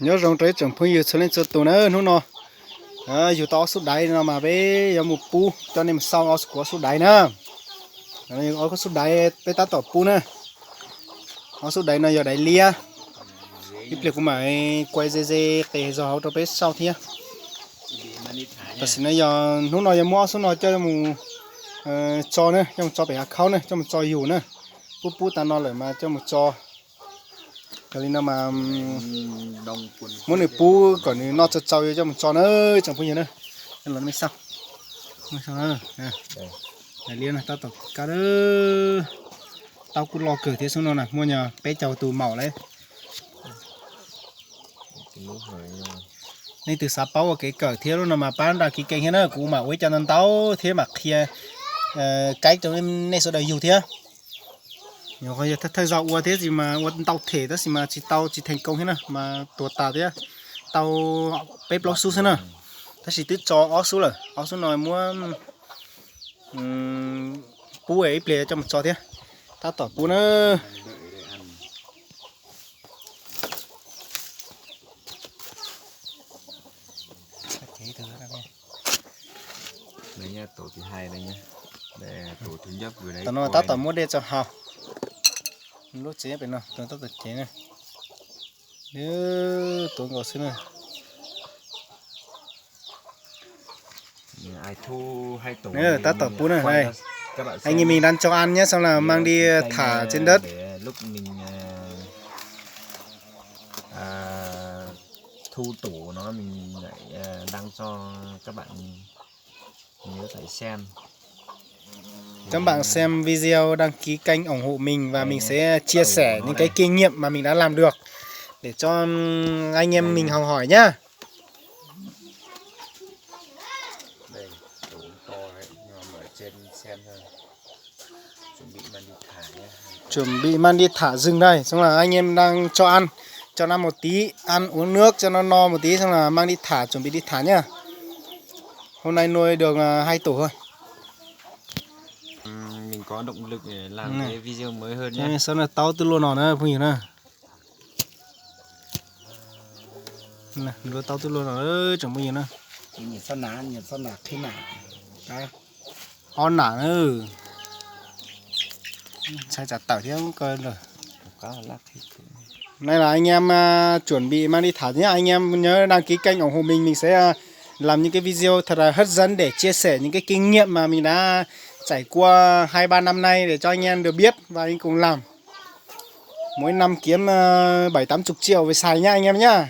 Nyob zoo rau ib tsoom phooj ywg txhua leej txhua tus na, hnub no yug tau ob xub daiv no mas peb yuav mus pub coj nej mus xauj ob xub, kuv ob xub daiv na. Ob xub daiv peb tab tom pub na. Ob xub daiv no yog daiv liab. Ib pliag kuv mam kuaj ze ze qes zog hauv rau peb xauj thiab. Tam sim no yog hnub no yog muab ob xub no coj mus tso na, coj mus tso pem hav khaub na, coj mus tso yus na. Pub pub tas no lawm mas coj mus tso. Yog li no mas muab nws pub kom nws noj tsau tsau yuav coj mus tso na, tsoom phooj ywg na. Los nej xauj, daiv liab no tab tom kab, taub kuj loj kawg thiab xub no na, muaj nyog peb caug tus maum lawm. Leej twg xav paub ua kev kawm thiab lub no mas pab đăng ký kênh thiab na, kuv mam ua ib co ntau ntau thiab mam qhia kaib rau nej sawv daws yug thiab. Nyuam qhuav yog thawj zaug ua thiab sis mas ua ntau them tab sis mas tsis tau, tsis thành công thiab na mas tuag tas thiab, tau peb plaub xub xwb na. Tab sis twb tso ob xub lawm, ob xub no muab pub ib pliag coj mus tso thiab. Tab tom pub na. Tam no tab tom muab dej tso haus. Lub tsev pem no tab tom cev na. Tuav nkaus xwb na. Tab tom pub na. Anh em mình đang cho ăn nhé, xong là mang đi thả trên đất. Thu tổ nó mình lại đăng cho các bạn nhớ phải xem. Các bạn xem video đăng ký kênh ủng hộ mình và mình sẽ chia sẻ những cái kinh nghiệm mà mình đã làm được để cho anh em mình học hỏi nhá. Chuẩn bị mang đi thả rừng đây, xong là anh em đang cho ăn, cho nó ăn một tí, ăn uống nước cho nó no một tí, xong là mang đi thả, chuẩn bị đi thả nhá. Hôm nay nuôi được à, hai tổ thôi. Mình có động lực để làm cái video mới hơn nhé. Sawv daws taub twb luaj no na phooj ywg na. Luaj taub twb luaj no tsoom phooj ywg na. Ob nam na. Ntshai tsam tawm thiab ko lawm. Này là anh em à, chuẩn bị mang đi thả nhé. Anh em nhớ đăng ký kênh ủng hộ mình, mình sẽ à, làm những cái video thật là hấp dẫn để chia sẻ những cái kinh nghiệm mà mình đã trải qua hai ba năm nay để cho anh em được biết và anh cùng làm. Mỗi năm kiếm à, bảy tám chục triệu về xài nhá anh em nhá.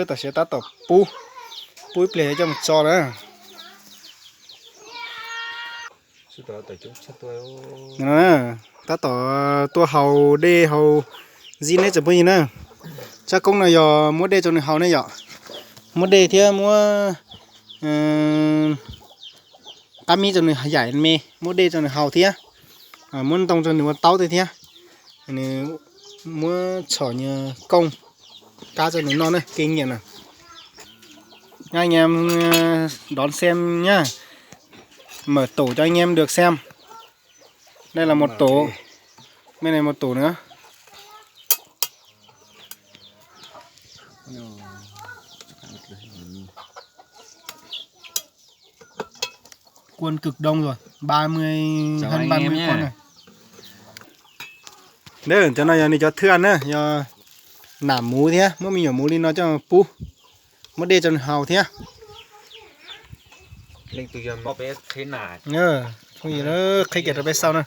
Tam sim tab tom pub, pub ib pliag coj mus tso na. Tab tom tuaj haus dej haus zib neb tsoom phooj ywg na. Tshaj koob no yog muab dej rau nws haus ne yom. Muab dej thiab muab qab mib rau nws yaim me, muab dej rau nws haus thiab, muab ntoo rau nws ua taub thiab. Nws muab txhom nws kooj kab rau nws noj na, kinh nghiệm na. Anh em đón xem nhá. Mở tủ cho anh em được xem. Đây là một tủ. Bên này một tủ nữa. Quân cực đông rồi, ba mươi, hơn ba mươi quân rồi. Cov no yog nws cov thwj na, yog nam muv thiab, muab me nyuam muv li no coj pub, muab dej rau nws haus thiab. Qhib kiag rau peb xauj na.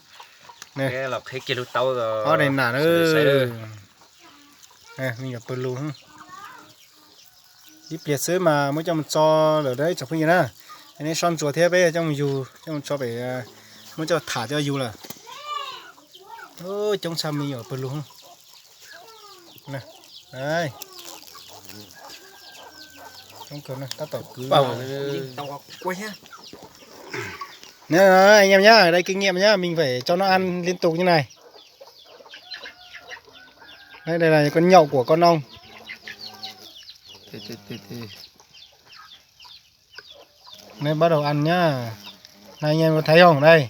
Ob daim nam na. Me nyuam pawg lug. Ib pliag xwb mas muab coj mus tso lawm ib tsoom phooj ywg na. Neb soj ntsuas thiab peb coj mus yug, coj mus tso pem, muab coj tham coj yug lawm. Coob tshaj me nyuam pawg lug. Coob kawg, tab tom kwv. Anh em nhá, ở đây kinh nghiệm nhá, mình phải cho nó ăn liên tục như này. Đấy, đây là con nhậu của con ông. Đây bắt đầu ăn nhá. Này, anh em có thấy không? Đây,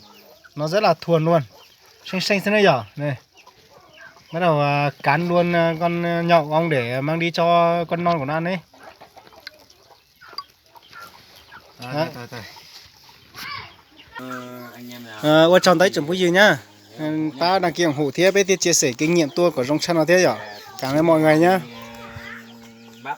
nó rất là thuần luôn. Xanh xanh thế này nhở? Này. Bắt đầu à, cắn luôn à, con à, nhậu ông để mang đi cho con non của nó đấy. Đấy. Ua tsaug ntau ib tsoom phooj ywg nhá. Pab đăng ký ủng hộ thiab peb thiaj chia sẻ kinh nghiệm tua kom zoo tshaj no thiab yom. Cảm ơn mọi người nhá.